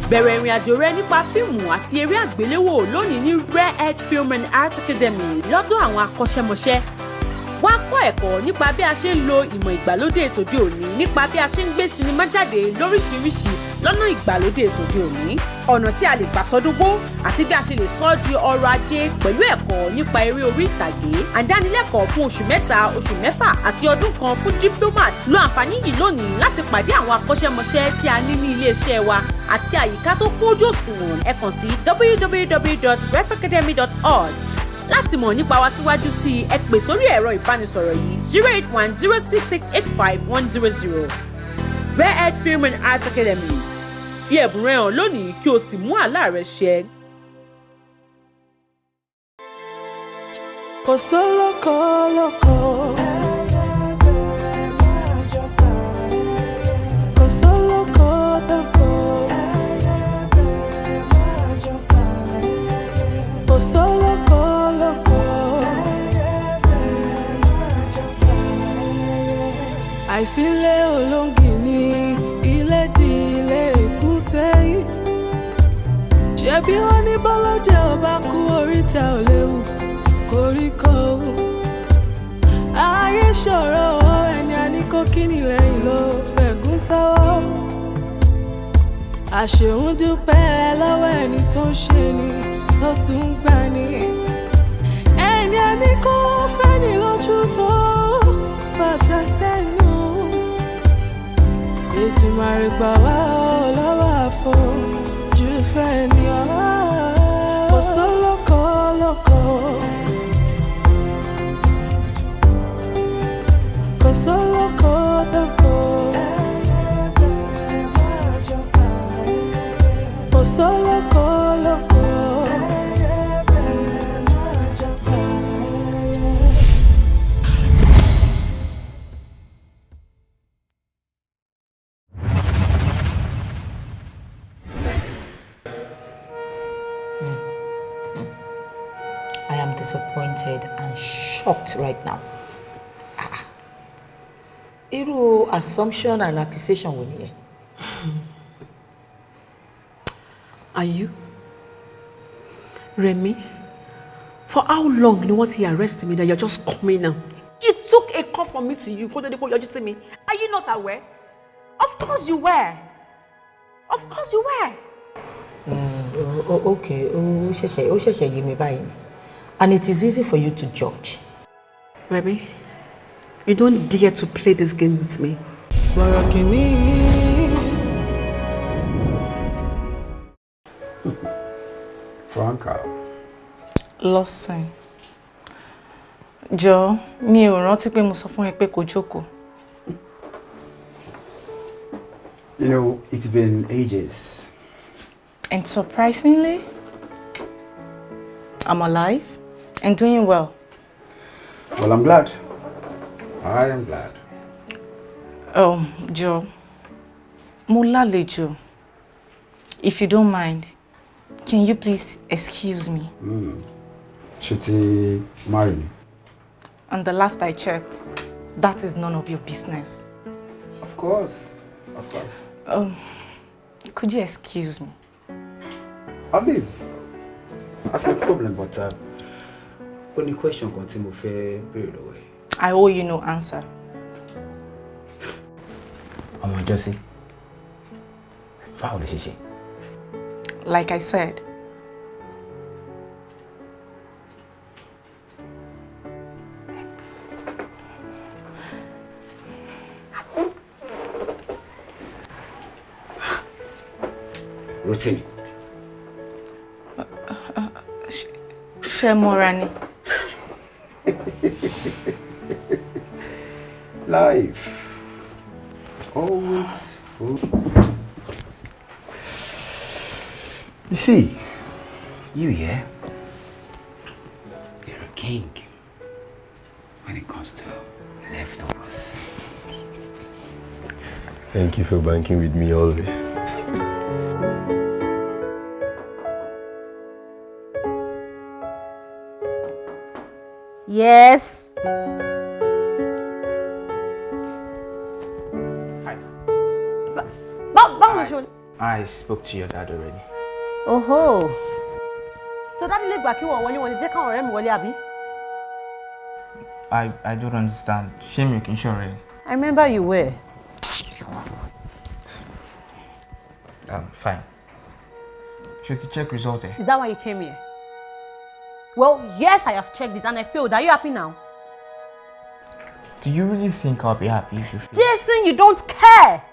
Bẹ̀rẹ̀ ìrìn àjò rẹ nípa fíìmù àti eré àgbéléwò lónìí ní Rare Edge Film and Art Academy lọ́dọ̀ àwọn akọ́ṣẹ́mọṣẹ́. Wá kọ́ ẹ̀kọ́ nípa bí a ṣe ń lo ìmọ̀ ìgbàlódé tòde òní, nípa bí a ṣe ń gbé sinimá jáde lóríṣiríṣi lọ́nà ìgbàlódé tòde òní, ọ̀nà tí a lè gbà sọdúngbó àti bí a ṣe lè sọ ọ́ di ọrọ̀ ajé pẹ̀lú ẹ̀kọ́ nípa eré orí ìtàgé. Àdánilẹ́kọ̀ọ́ fún oṣù 3, oṣù 6 àti ọdún kan fún diploma. Lo àǹfààní yìí lónìí láti pàdé àwọn akọ́ṣẹ́mọṣẹ́ tí a ní ní iléeṣẹ́ wa àti àyíká tó kójú òṣùwọ̀n. Ẹ kàn sí www.refacademy.org láti mọ̀ nípa wa síwájú sí i. Ẹ pè sórí ẹ̀rọ ìbánisọ̀rọ̀ yìí: 08106685100. Rare Edge Film and Art Academy, fi ẹ̀bùn rẹ hàn lónìí kí o sì mú àlá rẹ ṣẹ. Kò sólókò lóko. Kò sólókò lóko. Kò sólókò lóko. Àìsílẹ̀ olóńgì ní ilé di ilé èkúté yìí. Ṣebí wọ́n ní bọ́lọ́jẹ́ ò bá kú, oríta ò léwu koríko. Ayé ṣòro, ẹni a ní kó kíni lẹ́yìn ló fẹ̀gún sọ́wọ́. Àṣehùn dúpẹ́ lọ́wọ́ ẹni tó ń ṣe ni tó tún ń gbà ní. Ẹni a ní kó fẹ́ni lójú tó bàtà sẹ́nu. Ètùmàrè gbà wá ọ lọ́wọ́ àfojú fẹ́ ni ọ́. Kò sólókò lóko. Kò sólókò lóko. Kò sólókò lóko. I am disappointed and shocked right now. Ah, irú assumption and accusation wo nìyẹn? Are you? Remy, for how long ni wọ́n ti arrest me that you're just coming now? It took a call from me to you kó tó dé kó yọjú sí mi. Are you not aware? Of course you were. Of course you were. Okay, ó ṣẹ̀ṣẹ̀ yé mi báyìí ni. And it is easy for you to judge. Remy, you don't dare to play this game with me. Bọ̀rọ̀ kìíní. Franca. Lọ́sìn. Jọ̀ọ́, mi ò rántí pé mo sọ fún ẹ pé kó jókòó. It's been ages. And surprisingly, I'm alive and doing well. Well, I'm glad. I am glad. Jọ̀ọ́, mo lálejò. If you don't mind, can you please excuse me? Ṣé ti marry ni? And the last I checked, that is none of your business. Of course. Of course. Could you excuse me? I'll leave. That's no problem, but only question kan tí mo fẹ́ béèrè lọ́wọ́ ẹ. I owe you no answer. Ọmọ ìjọsìn. Báwo lè ṣe ṣe? Like I said, Rotimi. Ṣé mọ́ra ni? Life. Always full. You see, you, yeah, you're a king when it comes to leftovers. Thank you for banking with me always. Yes. Hi. Báwo ló ṣe? I spoke to your dad already. Oho. So daddy lè gbà kí wọ́n wọlé, wọ́n lè jẹ́ káwọn ọ̀rẹ́ mi wọlé, àbí? I don't understand. Ṣé mi ò kí ń ṣọ̀rẹ́ ẹ? I remember you were. Fine. Ṣé o ti check result ẹ? Is that why you came here? Well, yes, I have checked it and I failed. Are you happy now? Do you really think I'll be happy if you fail? Jason, you don't care.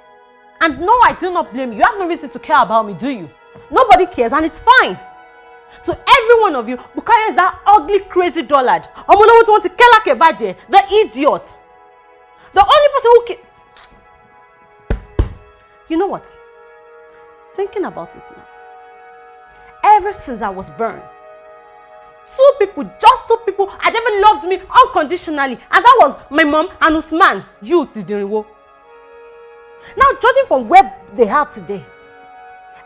And no, I do not blame you. You have no reason to care about me, do you? Nobody cares and it's fine. To every one of you, Bukayo is that ugly, crazy dullard. Ọmọ olówó tí wọ́n ti kẹ́lákẹ̀ bàjẹ́, the idiot. The only person who You know what? Thinking about it now, ever since I was born, two people, just two people, had ever loved me unconditionally, and that was my mom and Uthman, you, Didinriwo. Now, judging from where they are today,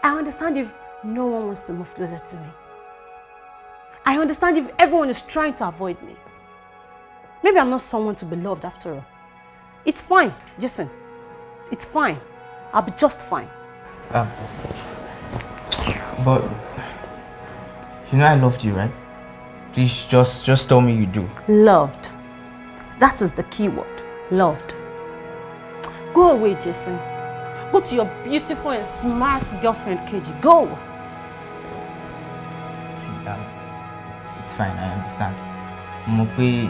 I understand if no one wants to move closer to me. I understand if everyone is trying to avoid me. Maybe I'm not someone to be loved after all. It's fine, Jason. It's fine. I'll be just fine. But you know I loved you, right? Please just tell me you do. Loved. That is the key word. Loved. Go away, Jason. Go to your beautiful and smart girlfriend, Keji. Go. See, it's fine. I understand. Mo pé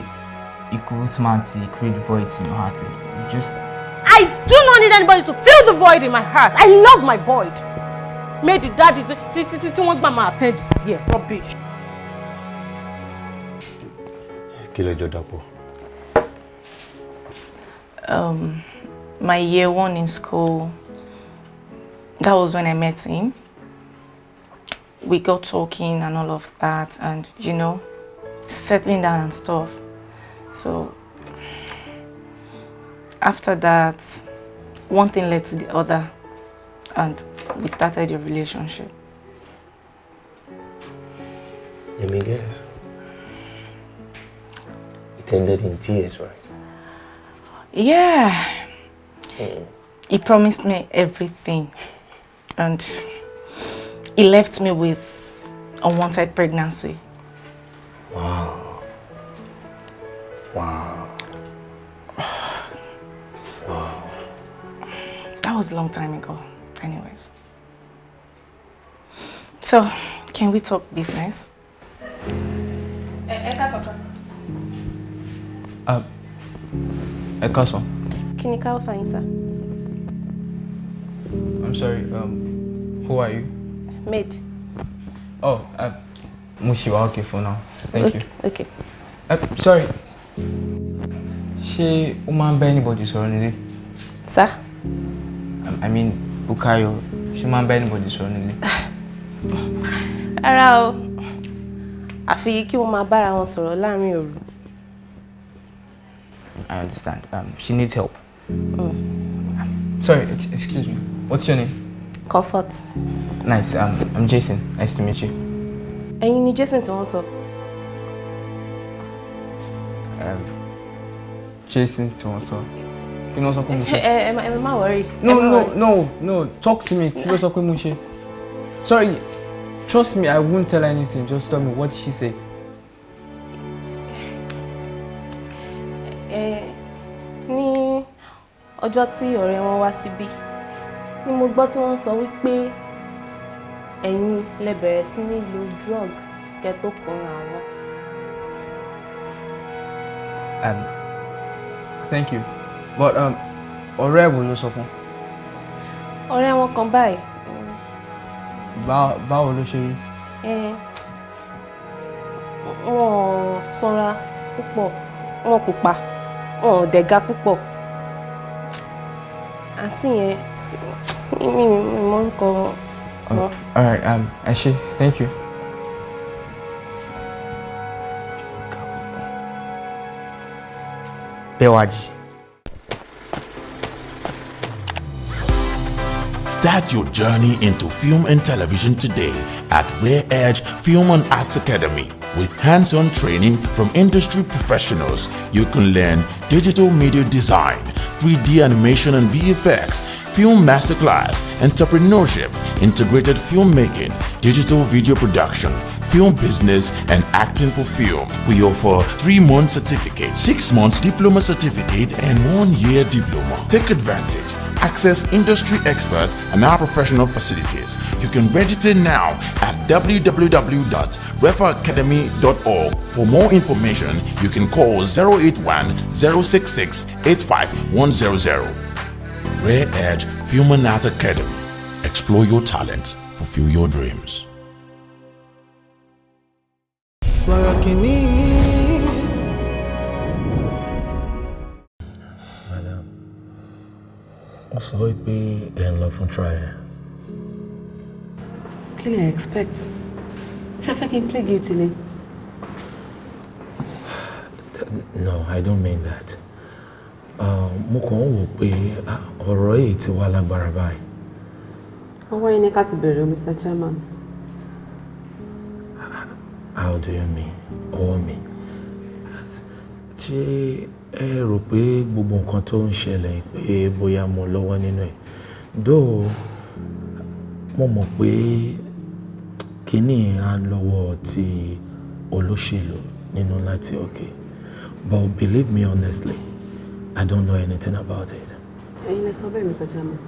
ikú Uthman ti create voids in your heart. You just. I do not need anybody to fill the void in my heart. I love my void. May the daddy tí wọ́n gbà máa attend this year. Rubbish. Kí lẹ jọ dàpọ̀? My year one in school, that was when I met him. We got talking and all of that, and you know, settling down and stuff. So after that, one thing led to the other, and we started a relationship. Let me guess. It ended in tears, right? Yeah. He promised me everything, and he left me with unwanted pregnancy. Wow. Wow. Wow. That was a long time ago, anyways. So, can we talk business? Ẹ káàsán, sir. Ẹ káàsán. Kí ni ká fà yín, sir? I'm sorry, who are you? Maid. Oh, mo ṣì wà okay for now. Thank you. Okay. Sorry. Ṣé o máa ń bá anybody sọ̀rọ̀ nílé? Sir? I mean, Bukayo, ṣé o máa ń bá anybody sọ̀rọ̀ nílé? Rárá o. Àfi kí wọ́n máa bára wọn sọ̀rọ̀ láàrin òru. I understand. She needs help. Sorry, excuse me. What's your name? Comfort. Nice. I'm Jason. Nice to meet you. Ẹ̀yin ni Jason tí wọ́n sọ. Jason tí wọ́n sọ. Kí ló sọ pé mo ṣe? Ẹ má worry. No, no, no, no. Talk to me. Kí ló sọ pé mo ṣe? Sorry. Trust me, I won't tell anything. Just tell me, what did she say? Ní ọjọ́ tí ọ̀rẹ́ wọn wá síbí ni mo gbọ́ tí wọ́n sọ wípé ẹ̀yin lẹ bẹ̀rẹ̀ sí ní lo drug kẹ́ tó kọrin àwọn. Thank you. But ọ̀rẹ́ wo ló sọ fún? Ọ̀rẹ́ wọn kan báyìí. Báwo ló ṣe rí? Wọ́n sanra púpọ̀, wọ́n pupa, wọ́n dẹ̀ ga púpọ̀. Àǹtí yẹn, mi mọ orúkọ wọn. All right, ẹ ṣé, thank you. Bẹ́wàjì. Start your journey into film and television today at Rare Edge Film and Arts Academy. With hands-on training from industry professionals, you can learn digital media design, 3D animation and VFX, film masterclass, entrepreneurship, integrated filmmaking, digital video production, film business, and acting for film. We offer 3-month certificate, 6-month diploma certificate, and 1-year diploma. Take advantage. Access industry experts and our professional facilities. You can register now at www.refaacademy.org. For more information, you can call 081 066 85100. Rare Edge Film and Art Academy. Explore your talents, fulfill your dreams. Bọ̀rọ̀ kìíní. Madam, wọ́n sọ wípé ẹ̀ ń lọ fún trial. Kí lẹ expect? Ṣé fẹ́ kí n play guilty ni? No, I don't mean that. Mo kàn ń wò pé ọ̀rọ̀ yìí ti wá lágbára báyìí. Ọwọ́ yín ni ká ti bẹ̀rẹ̀ o, Mr. Chairman. How do you mean? Ọwọ́ mi. Ṣé ẹ rò pé gbogbo nǹkan tó ń ṣẹlẹ̀ pé bóyá mo lọ́wọ́ nínú ẹ̀? Though mo mọ̀ pé kínní á lọ́wọ́ ti olóṣèlú nínú láti òkè. But believe me honestly, I don't know anything about it. Ẹ̀yin lẹ sọ bẹ́ẹ̀, Mr. Chairman.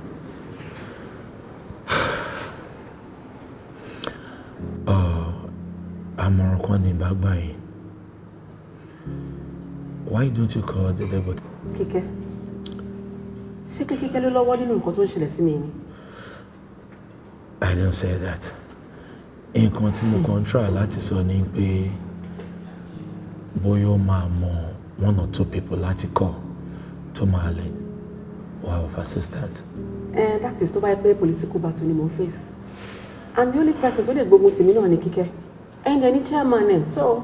Àmọ̀ràn kan ní ìbá gbà yín. Why don't you call the deputy? Kíkẹ́. Ṣé Kíkẹ́ ló lọ́wọ́ nínú nǹkan tó ń ṣẹlẹ̀ sí mi ni? I don't say that. Nǹkan tí mo kàn ń try láti sọ ni pé bóyá ó máa mọ one or two people láti call tó máa lè wà of assistant. Eh, that is tó bá yẹ pé political battle ni mo ń face. And the only person tó lè gbógun tèmi náà ni Kíkẹ́. Ẹ̀yin dẹ̀ ni chairman ẹ̀, so.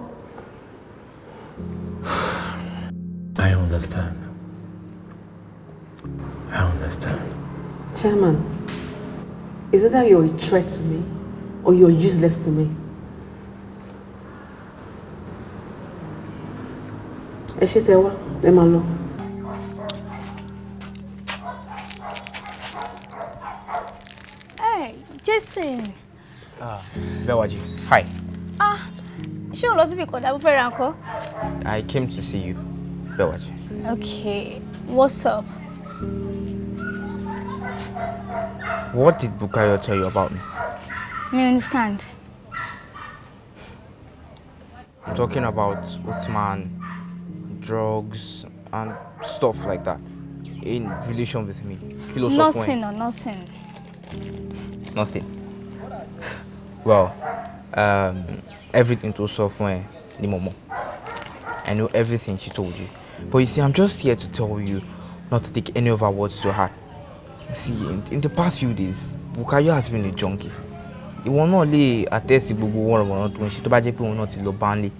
I understand. I understand. Chairman, is either you're a threat to me or you're useless to me. Ẹ ṣé tẹ wá, ẹ máa lọ. Hey, Jason. Ah, Bewaji, hi. Ah, ṣé o lọ síbi kan tàbí fẹ́ ra nǹkan? I came to see you, Bewaji. Okay, what's up? What did Bukayo tell you about me? Me understand. I'm talking about Uthman, drugs, and stuff like that in relation with me. Kí ló sọ fún ẹ? Nothing or nothing. Nothing. Well, everything tó sọ fún ẹ ni mo mọ̀. I know everything she told you. But you see, I'm just here to tell you not to take any of her words to heart. See, in the past few days, Bukayo has been a junkie. Ìwọ náà lè attest gbogbo wọ̀nrọ̀wọ̀nrọ̀ tó ń ṣe tó bá jẹ́ pé òun náà ti lọ bá ń lé.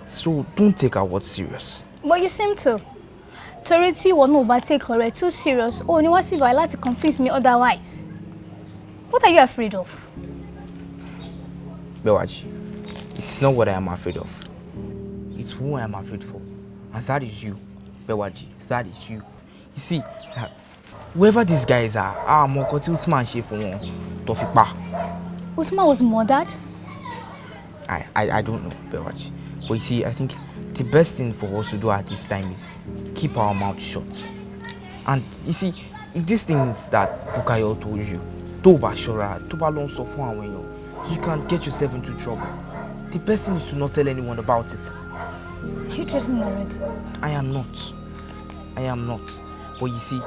So don't take her words serious. But you seem to. Torí tí ìwọ náà ò bá take ọ̀rẹ́ too serious, o ní wá sí ìbàyẹ̀ láti confuse me otherwise. What are you afraid of? Bewaji, it's not what I am afraid of. It's who I am afraid for. And that is you, Bewaji. That is you. You see, whoever these guys are, àmọ́ nǹkan tí Uthman ṣe fún wọn tó fi pa. Usman was murdered? I don't know, Bewaji. But you see, I think the best thing for us to do at this time is keep our mouth shut. And you see, if these things that Bukayo told you, tó bá ṣọ́ra, tó bá lọ ń sọ fún àwọn èèyàn, you can get yourself into trouble. The best thing is to not tell anyone about it. Are you threatening me already? I am not. I am not. But you see,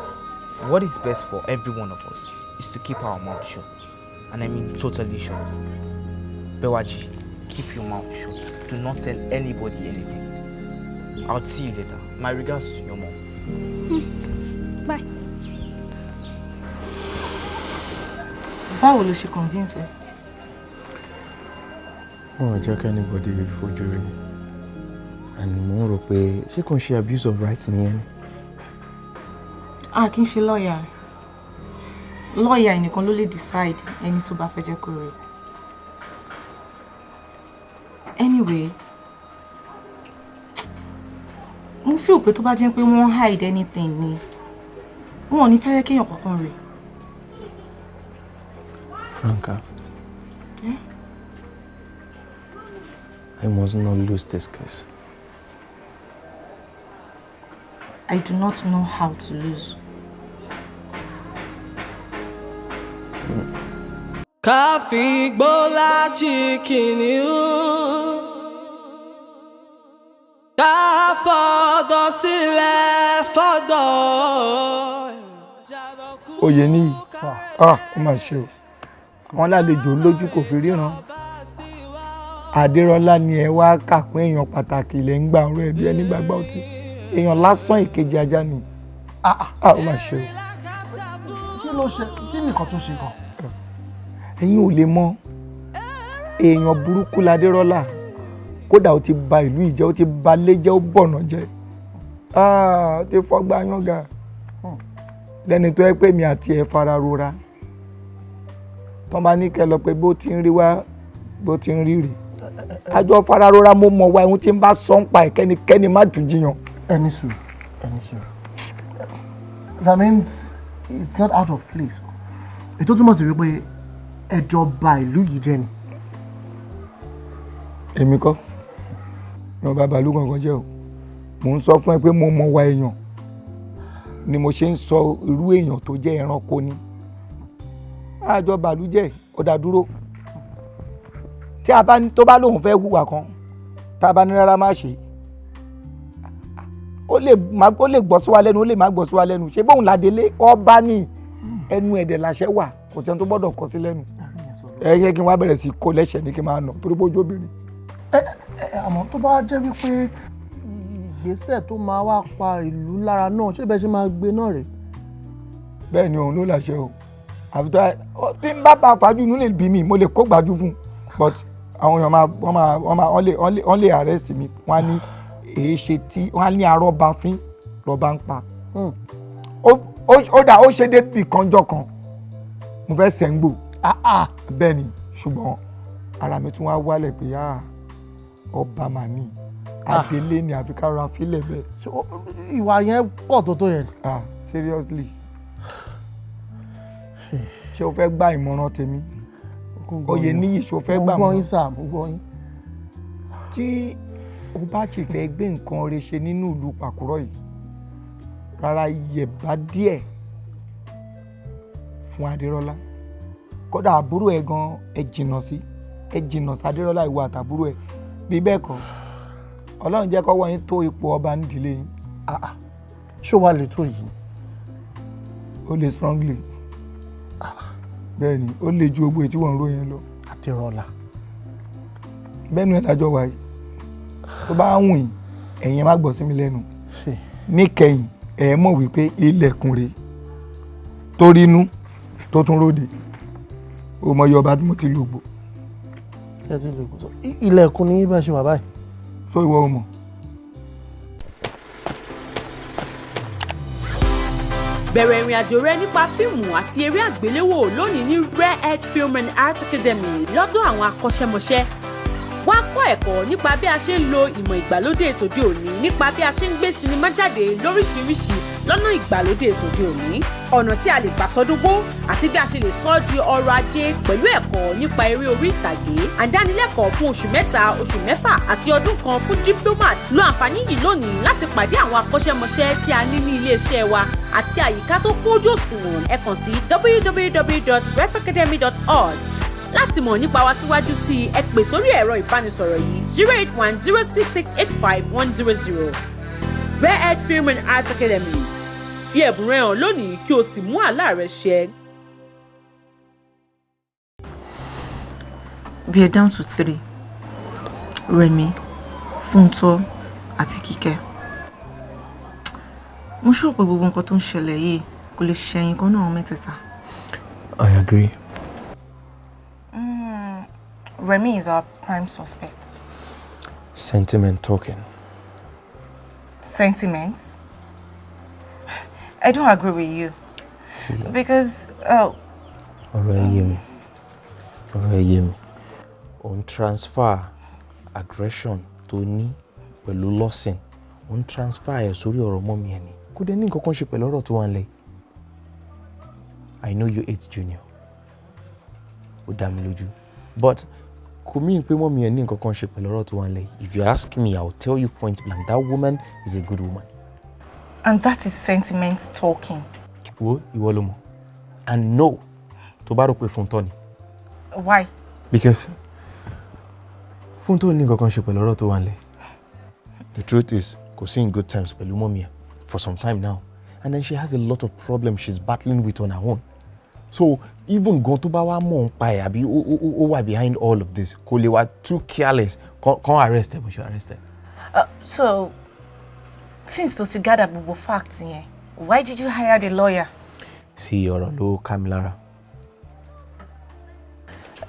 what is best for every one of us is to keep our mouth shut. And I mean totally shut. Bewaji, keep your mouth shut. Do not tell anybody anything. I'll see you later. My regards to your mom. Bye. Báwo ló ṣe convince ẹ? Wọn ò jẹ́ kí anybody fojú rí and mo ń rò pé ṣé kò ń ṣe abuse of right nìyẹn ni. A kì í ṣe lọ́ọ̀yà. Lọ́ọ̀yà ẹnìkan ló lè decide ẹni tó bá fẹ́ jẹ́ kó rí. Anyway, mo feel pé tó bá jẹ́ pé wọ́n hide anything ni, wọn ò ní fẹ́ kéèyàn kankan rí. Franca, Yeah? I must not lose this case. I do not know how to lose. Ká fi gbólá kìnìún, ká fọ̀dọ̀ sílẹ̀ fọ́dọ̀. Oyè níyì, ah, ó mà ṣe o. Àwọn alálejò lójú kò fi ríran. Adérọlá ni ẹ wá kàkún èèyàn pàtàkì ilẹ̀ ń gbà ọ̀rọ̀ ẹbí ẹni gbàgbà ọtí, èèyàn lásán ìkejì ajá ni. Ah, ó mà ṣe o. Kí ló ṣe? Kí nìkan tó ṣe gan? Ẹ̀yin ò lè mọ, èèyàn burúkú ládérọ́lá. Kódà ó ti ba ìlú ìjẹ́, ó ti ba ilé jẹ́, ó bọ̀nà jẹ́. Ah, ó ti fọ́gbà yángà lẹ́ni tó yẹ pé mi àti ẹ̀ fara rora. Tọ́ bá ní kẹ́ lọ pé bó ti ń rí wá, bó ti ń rí rè, àjọ fara rora. Mo mọ̀ wá ohun tí ń bá sọ ń pa ẹ̀, kẹ́nikẹ́ni má tún jiyàn. Ẹni sùúrù, ẹni sùúrù. That means it's not out of place. Ètò túmọ̀ sí wípé ẹjọ́ ba ìlú yìí jẹ́ ni. Èmi kọ́ ní ọba bàálù kankan jẹ́ o. Mò ń sọ fún ẹ pé mo mọ̀ wá èèyàn ni mo ṣe ń sọ irú èèyàn tó jẹ́. Ẹranko ni. Àjọ bàálù jẹ́, ó dá dúró. Tí a bá tó bá lóun fẹ́ hùwà kan, tá a bá ní rárá, má ṣe, ó lè má, ó lè gbọ́ sí wa lẹ́nu, ó lè má gbọ́ sí wa lẹ́nu. Ṣé bóun ládélé ọba ní ẹnu ẹ̀dẹ̀ làṣẹ wà, kò sẹ́ni tó gbọ́dọ̀ kọ sí lẹ́nu. Ẹ yẹ kí n wá bẹ̀rẹ̀ sí kó lẹ́sẹ̀ ní kí n máa nà torí bójú obìnrin. Ẹ àmọ́ tó bá jẹ́ wípé ìgbésẹ̀ tó máa wá pa ìlú lára náà, ṣé bẹ́ẹ̀ ṣe máa gbé náà rèé? Bẹ́ẹ̀ ni, òun ló láṣẹ o. Àfi tó tí n bá bá fàájú inú lè bí mi, mo lè kó gbájú fún un, but àwọn èèyàn máa wọ́n máa wọ́n máa wọ́n lè arrest mi. Wọ́n á ní èé ṣe tí wọ́n á ní arọ́ba fín lọ́ba ń pa. Ó dà, ó ṣe débi kanjọ́ kan, mo fẹ́ sẹ́ńgbò. Bẹ́ẹ̀ ni, ṣùgbọ́n ara mi tún wá wálẹ̀ pé ọba mà ní, adelé ni, àfi ká ra fílẹ̀ bẹ́ẹ̀. Ìwà yẹn pọ̀ tó tó yẹn? Ah, seriously, ṣé o fẹ́ gba ìmọ̀ràn tèmi, oyè níyì? Ṣé o fẹ́ gbà Mo ń gbọ́ yín sà, mo ń gbọ́ yín. Tí o bá ti fẹ́ gbé nǹkan rẹ ṣe nínú ìlú Pàkúrọ̀ yìí, rárá, yẹ̀bá díẹ̀ fún Adérọ́lá. Kódà àbúrò ẹ̀ gan, ẹ jìnnà sí, ẹ jìnnà sí Adérọ́lá, ìwọ àtàbúrò ẹ̀. Bí bẹ́ẹ̀ kọ́, Ọlọ́run jẹ́ kọ́wọ́ yín tó ipò ọba nídìílé yín. Ṣó wàá lè tó yìí? Ó lè strongly. Bẹ́ẹ̀ ni, ó lè ju gbogbo èyí tí wọ́n ń rò yẹn lọ. Adérọ́lá. Bẹ́ẹ̀ ni, ẹ̀ dájọ́ wa yìí, tó bá ń wùn yín, ẹ̀yin ẹ má gbọ́ sí mi lẹ́nu. Níkẹyìn, ẹ̀ mọ̀ wípé ilẹ̀kùn rèé tó rínú tó tún róde. Ó mọ iye ọba tí mo ti lò gbò. Ẹ ti lò gbò. Ilẹ̀kùn ní bá ṣe wà báyìí. Sọ ìwọ ò mọ̀. Bẹ̀rẹ̀ ìrìn àjò rẹ nípa fíìmù àti eré àgbéléwò lónìí ní Rare Edge Film and Art Academy lọ́dọ̀ àwọn akọ́ṣẹ́mọṣẹ́. Wá kọ́ ẹ̀kọ́ nípa bí a ṣe ń lo ìmọ̀ ìgbàlódé tòde òní, nípa bí a ṣe ń gbé sinimá jáde lóríṣiríṣi lọ́nà ìgbàlódé tòde òní, ọ̀nà tí a lè gbà sọdúngbó àti bí a ṣe lè sọ ọ́ di ọrọ̀ ajé pẹ̀lú ẹ̀kọ́ nípa eré orí ìtàgé. Àdánilẹ́kọ̀ọ́ fún oṣù 3, oṣù 6 àti ọdún kan fún diploma. Lo àǹfààní yìí lónìí láti pàdé àwọn akọ́ṣẹ́mọṣẹ́ tí a ní ní iléeṣẹ́ wa àti àyíká tó kójú òṣùwọ̀n. Ẹ kàn sí www.refacademy.org láti mọ̀ nípa wa síwájú sí i. Ẹ pè sórí ẹ̀rọ ìbánisọ̀rọ̀ yìí: 08106685100. Rare Edge Film and Art Academy, fi ẹ̀bùn rẹ hàn lónìí kí o sì mú àlá rẹ ṣẹ. We are down to three. Remy, Funto àti Kíkẹ́. Mo sure pé gbogbo nǹkan tó ń ṣẹlẹ̀ yìí kò lè ṣẹ̀yìn kan náà mẹ́tẹ̀ẹ̀ta. I agree. Remy is our prime suspect. Sentiment talking. Sentiments? I don't agree with you. See, Because, ọ̀rọ̀ ẹ yé mi. Ọ̀rọ̀ ẹ yé mi. Ò ń transfer aggression tó ní pẹ̀lú lọ́sìn. Ò ń transfer ẹ̀ sórí ọ̀rọ̀ mummy ẹ̀ ni. Kò dé ní nǹkan kan ṣe pẹ̀lú ọ̀rọ̀ tó wà nílẹ̀. I know you hate Junior. Ó dá mi lójú. But kò mean pé mummy ẹ̀ ní nǹkan kan ṣe pẹ̀lú ọ̀rọ̀ tó wà nílẹ̀. If you ask me, I will tell you point blank, that woman is a good woman. And that is sentiment talking. Wo, ìwọ ló mọ̀. And no, tó bá rò pé Fúntọ́ ni. Why? Because Fúntọ́ ní nǹkan kan ṣe pẹ̀lú ọ̀rọ̀ tó wà nílẹ̀. The truth is, kò sí in good terms pẹ̀lú mummy ẹ̀ for some time now. And then she has a lot of problems she's battling with on her own. So even gan tó bá wá mọ̀ ń pa ẹ̀ àbí ó wà behind all of this, kò lè wá too careless kan arrest ẹ̀ bó ṣe arrest ẹ̀. So, since tó ti gather gbogbo facts yẹn, why did you hire the lawyer? Sí, ọ̀rọ̀ ló ká mi lára.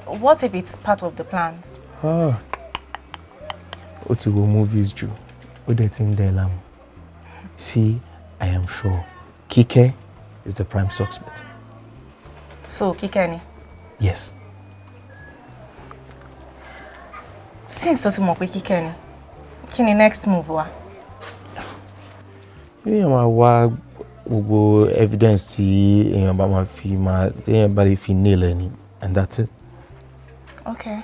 What if it's part of the plans? Ah, ó ti wo movies jù, ó dẹ̀ ti ń dẹ̀ láàmú. See, I am sure Kike is the prime suspect. So, Kíkẹ́ ni? Yes. Since tó ti mọ̀ pé Kíkẹ́ ni, kí ni next move wa? Èèyàn máa wá gbogbo evidence tí èèyàn bá máa fi máa tí èèyàn bá lè fi nail ẹ ni, and that's it. Okay.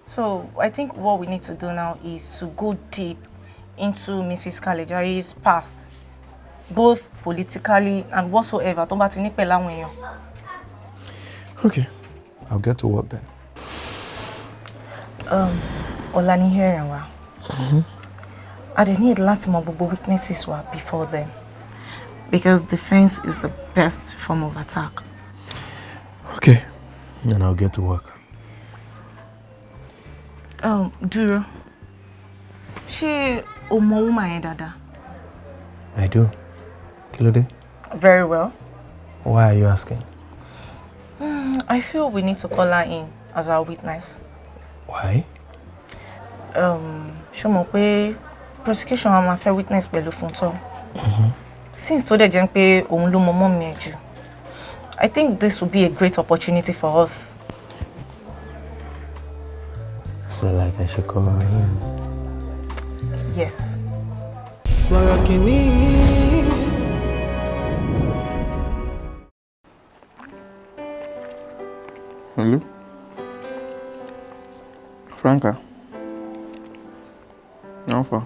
So, I think what we need to do now is to go deep into Mrs. Kalejaye's past, both politically and whatsoever tó bá ti ní pẹ̀lú àwọn èèyàn. Okay, I'll get to work then. Ọ̀la ni hearing wa. I dey need láti mọ gbogbo weaknesses wa before then, because defense is the best form of attack. Okay, then I'll get to work. Dúró. Ṣé o mọ woman yẹn dáadáa? I do. Kí ló dé? Very well. Why are you asking? I feel we need to call her in as our witness. Why? Ṣé o mọ̀ pé prosecution wa máa fẹ́ witness pẹ̀lú Fúntọ́? Since tó dẹ̀ jẹ́ pé òun ló mọ mummy ẹ̀ jù, I think this will be a great opportunity for us. So like I should call her in? Yes. Bọ̀rọ̀ kìíní. Hello? Franca? How far?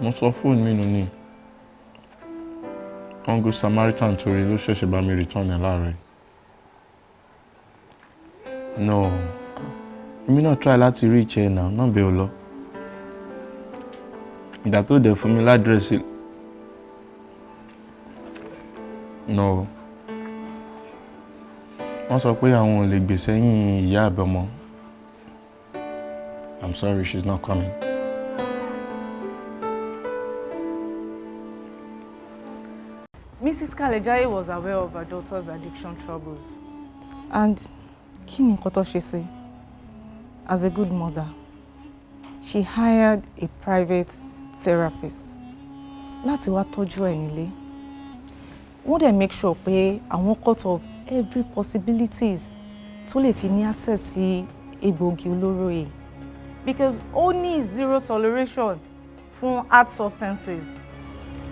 Mo sọ fóònù mi nù ni. Uncle Samaritan torí ló ṣẹ̀ṣẹ̀ bá mi return ẹ̀ láàárọ̀ yìí. No. Èmi náà try láti reach ẹ náà, nọ́mbà ò lọ. Ìgbà tó dẹ̀ fún mi ládírẹ́sì. No. Wọ́n sọ pé àwọn ò lè gbè sẹ́yìn ìyá àbẹ̀mọ. I'm sorry, she's not coming. Mrs. Kalejaye was aware of her daughter's addiction troubles. And kí ni nǹkan tó ṣe sí? As a good mother, she hired a private therapist láti wá tọ́jú ẹ̀ nílé. Wọ́n dẹ̀ make sure pé àwọn cut off every possibilities tó lè fi ní access sí egbòogi olóró yìí. Because ó ní zero toleration fún hard substances.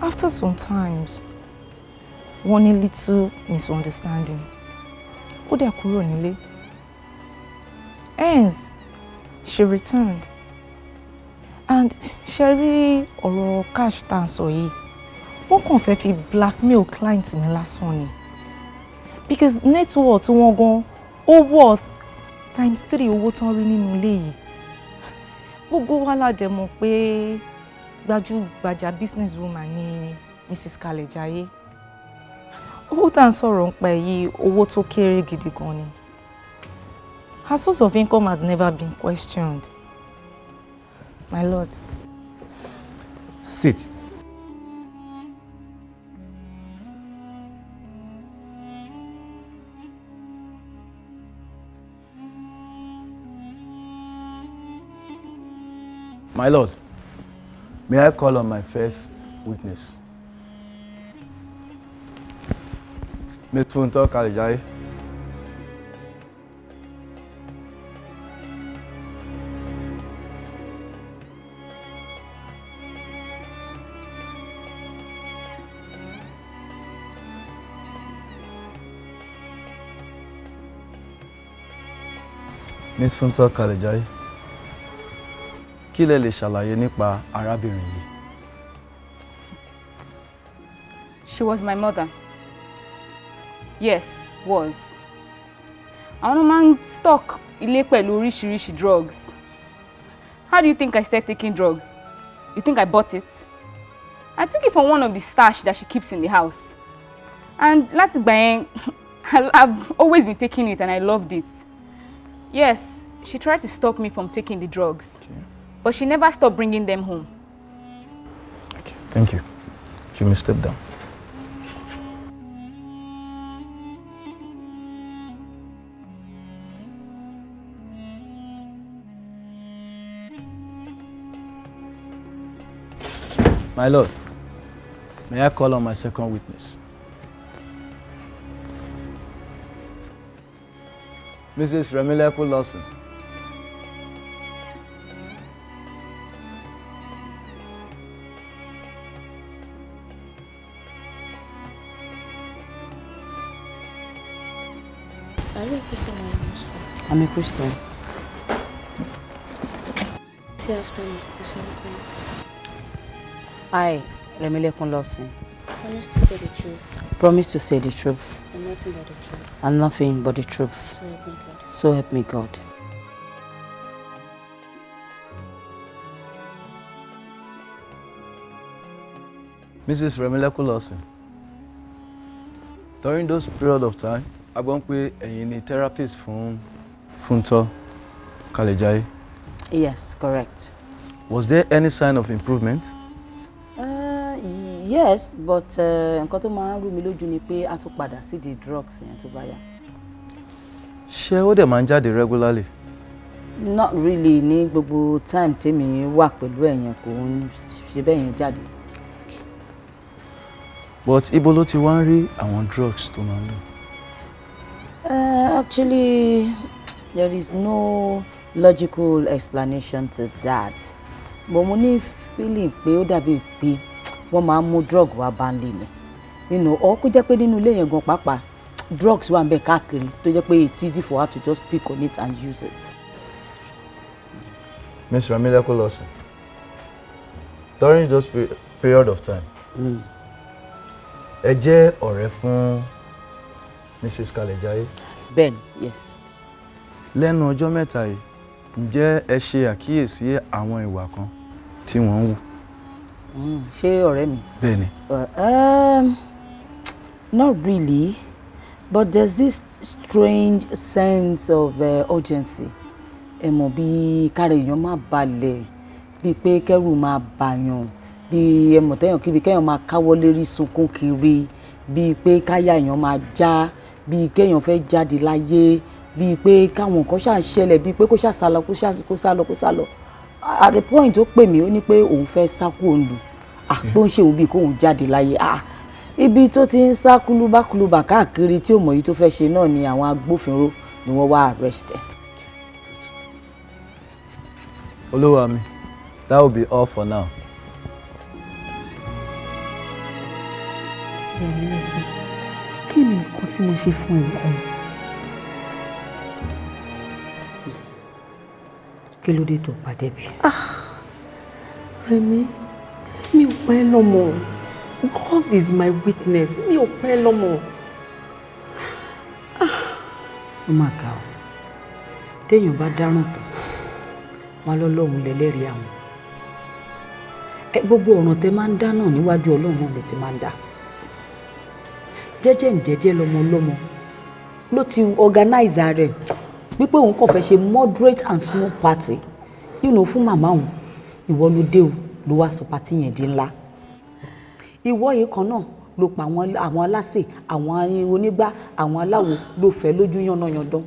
After some times, wọ́n ní little misunderstanding. Ó dẹ̀ kúrò nílé. Hence, she returned. And ṣe rí ọ̀rọ̀ cash tá à ń sọ yìí, wọ́n kàn fẹ́ fi blackmail client mi lásán ni. Because net worth wọn gan, ó worth times three owó tán rí nínú ilé yìí. Gbogbo wa la dẹ̀ mọ̀ pé gbajúgbajà business woman ni Mrs. Kalejaye. Owó tá à ń sọ̀rọ̀ nípa ẹ̀ yìí, owó tó kéré gidi gan ni. Her source of income has never been questioned. My lord. Sit. My lord, may I call on my first witness? Ms. Funto Kalejai. Miss Funto Kalejai, kí lẹ lè ṣàlàyé nípa arábìnrin yìí? She was my mother. Yes, was. Àwọn náà máa ń stock ilé pẹ̀lú oríṣiríṣi drugs. How do you think I started taking drugs? You think I bought it? I took it from one of the stash that she keeps in the house. And láti ìgbà yẹn, I've always been taking it and I loved it. Yes, she tried to stop me from taking the drugs. But she never stopped bringing them home. Thank you. You may step down. My lord, may I call on my second witness? Mrs. Remileku Lawson. Are you a Christian or a Muslim? I'm a Christian. Say after me. It's not going. I, Remilekun Lawson, Promise to say the truth promise to say the truth and nothing but the truth. and nothing but the truth. So help me God. So help me God. Mrs. Remileku Lawson, during those period of time, a gbọ́ pé ẹ̀yin ni therapist fún Funto Kalejai. Yes, correct. Was there any sign of improvement? Yes, but nǹkan tó máa ń rú mi lójú ni pé a tún padà sí di drugs yẹn tó bá yá. Ṣé ó dẹ̀ máa ń jáde regularly? Not really, ní gbogbo time tèmi wà pẹ̀lú ẹ̀yẹn, kò ń ṣe bẹ́ẹ̀ yẹn jáde. But ibo ló ti wá ń rí àwọn drugs tó máa ń lò? Actually, there is no logical explanation to that. But mo ní feeling pé ó dàbí pé wọ́n máa ń mú drug wá bá ń lè ní. Or kó jẹ́ pé nínú ilé yẹn gan pàápàá, drugs wà ń bẹ káàkiri tó jẹ́ pé it's easy for her to just pick on it and use it. Miss Remileku Lawson, during those period of time, ẹ jẹ́ ọ̀rẹ́ fún Mrs. Kalejai. Bẹ́ẹ̀ni, yes. Lẹ́nu ọjọ́ mẹ́ta yìí, ǹjẹ́ ẹ ṣe àkíyèsí àwọn ìwà kan tí wọ́n ń hù? Ṣé ọ̀rẹ́ mi? Bẹ́ẹ̀ni. Not really, but there's this strange sense of urgency. Ẹ mọ̀ bí kára èèyàn máa balẹ̀, bíi pé kẹ́rù máa bàyàn, bíi ẹ mọ̀ tẹ́yàn kíbi kẹ́yàn máa káwọ́ lérí sunkún kiri, bíi pé káyà èèyàn máa já, bíi kéèyàn fẹ́ jáde láyé, bíi pé káwọn nǹkan ṣáà ṣẹlẹ̀, bíi pé kó ṣáà sálọ, kó sá lọ, kó sá lọ. At the point ó pè mí, ó ní pé òun fẹ́ sá kúrò nílùú, àpé ó ń ṣe òun bíi kóun jáde láyé. Ibi tó ti ń sá kúlúbákúlúbà káàkiri tí ò mọ̀ yìí tó fẹ́ ṣe náà ni àwọn agbófinró ni wọ́n wá arrest ẹ̀. Olúwa mi, that will be all for now. Kí ni nǹkan tí mo ṣe fún ẹ gan? Kí ló dé tó pa Debbie? Rẹ̀mí, mi ò pa ẹ́ lọ́mọ. God is my witness. Mi ò pa ẹ́ lọ́mọ. Ó mà ga ọ́. Téèyàn bá dáràn tán, wọn lọ́lọ́run lẹ́lẹ́rìí àwọn. Ẹ gbogbo ọ̀ràn tẹ máa ń dá náà níwájú Ọlọ́run náà lẹ ti máa ń dá. Jẹ́jẹ́ ǹjẹ́jẹ́ lọmọ ọlọ́mọ ló ti organize rẹ̀ wípé òun kàn fẹ́ ṣe moderate and small party fún màmá òun. Ìwọ ló dé o, ló wá sọ party yẹn di ńlá. Ìwọ yìí kan náà ló pa àwọn aláṣẹ, àwọn onígbá, àwọn aláwo ló fẹ́ lójú yánnayàndan.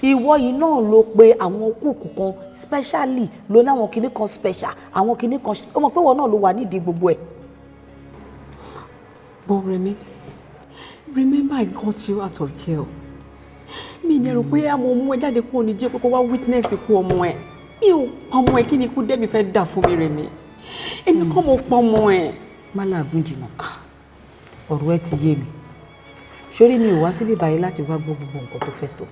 Ìwọ yìí náà ló pe àwọn kúùkù kan specially, ló láwọn kinní kan special, àwọn kinní kan, ó mọ̀ pé ìwọ náà ló wà nídìí gbogbo ẹ̀. But Rẹ̀mí, remember I got you out of jail. Mi ní rò pé àmọ́ mú ẹ jáde kúrò ní jail pé kó wá witness ikú ọmọ ẹ. Mi ò pa ọmọ ẹ, kí ni ikú Debbie fẹ́ dà fún mi, Rẹ̀mí? Èmi kọ́ mo pa ọmọ ẹ. Má làágùn jìnnà, ọ̀rọ̀ ẹ ti yé mi. Sórí mi ò wá síbí báyìí láti wá gbọ́ gbogbo nǹkan tó fẹ́ sọ.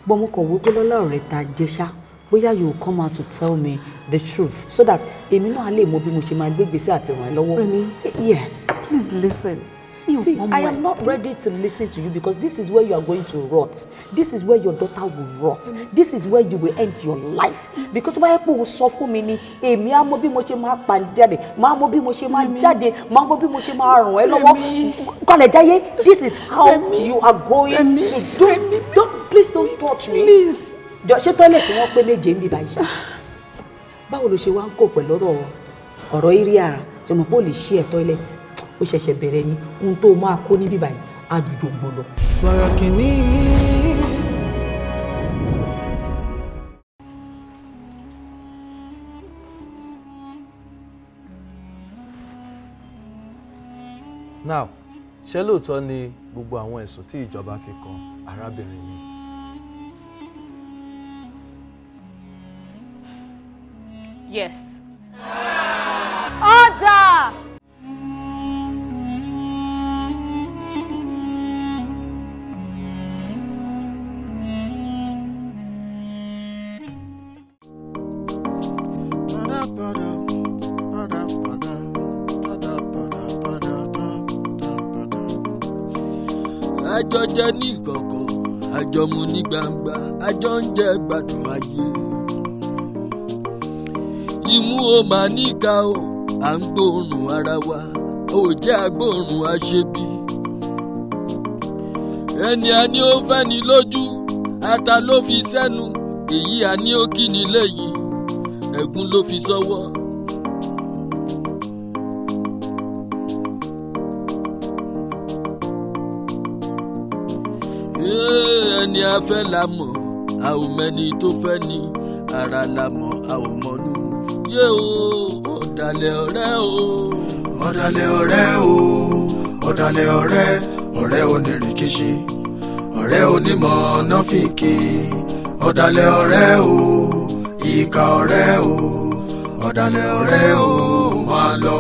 But mo kàn wò pé lọ́lá ọ̀rẹ́ ta jẹ́ ṣá, bóyá you will come out to tell me the truth so that èmi náà á lè mọ bí mo ṣe máa gbé ìgbésẹ̀ àti ràn ẹ́ lọ́wọ́. Remi, Yes. Please listen. Mi ò See, mọ ọmọ I ẹ. am not ready to listen to you because this is where you are going to rot. This is where your daughter will rot. This is where you will end your life. Because tó bá yẹ pé o sọ fún mi ni, èmi á mọ bí mo ṣe máa pàjáde, máa mọ bí mo ṣe máa jáde, máa mọ bí mo ṣe máa ràn ẹ́ lọ́wọ́. Kọ́lẹ̀jáyé, this is how you are going to do. Don't, please don't touch me. Please. Jọ ṣé toilet wọ́n pé méje ń bí báyìí ṣá? Báwo ló ṣe wá ń kó pẹ̀lú ọ̀rọ̀ ọ̀rọ̀ area ṣe mọ̀ pé o lè ṣí ẹ̀ toilet? Ó ṣẹ̀ṣẹ̀ bẹ̀rẹ̀ ni ohun tó máa kó níbí báyìí á dùdú gbọ́dọ̀. Bọ̀rọ̀ kìíní. Now, ṣé lóòótọ́ ni gbogbo àwọn ẹ̀sùn tí ìjọba fi kan arábìnrin yìí? Yes. Order! Àjọ jẹ ní ìkọ̀kọ̀, àjọ mu ní gbangba, àjọ ń jẹ gbádùn ayé. Imú o máa níka o, à ń gbóòórùn ara wa, ò jẹ́ agbóòórùn aṣebi. Ẹni a ní ó fẹ́ ni lójú, ata ló fi sẹ́nu, èyí a ní ó kí ni lẹ́yìn, ẹ̀gún ló fi sọ́wọ́. Ee, ẹni a fẹ́ la mọ̀, a ò mẹ́ni tó fẹ́ ni, ara la mọ̀, a ò mọ̀nú. Yé o, ọ̀dàlẹ̀ ọ̀rẹ́ o. Ọ̀dàlẹ̀ ọ̀rẹ́ o, ọ̀dàlẹ̀ ọ̀rẹ́, ọ̀rẹ́ onírìkíṣí, ọ̀rẹ́ onímọ̀ nọ́fìkì, ọ̀dàlẹ̀ ọ̀rẹ́ o, ìkà ọ̀rẹ́ o, ọ̀dàlẹ̀ ọ̀rẹ́ o, máa lọ.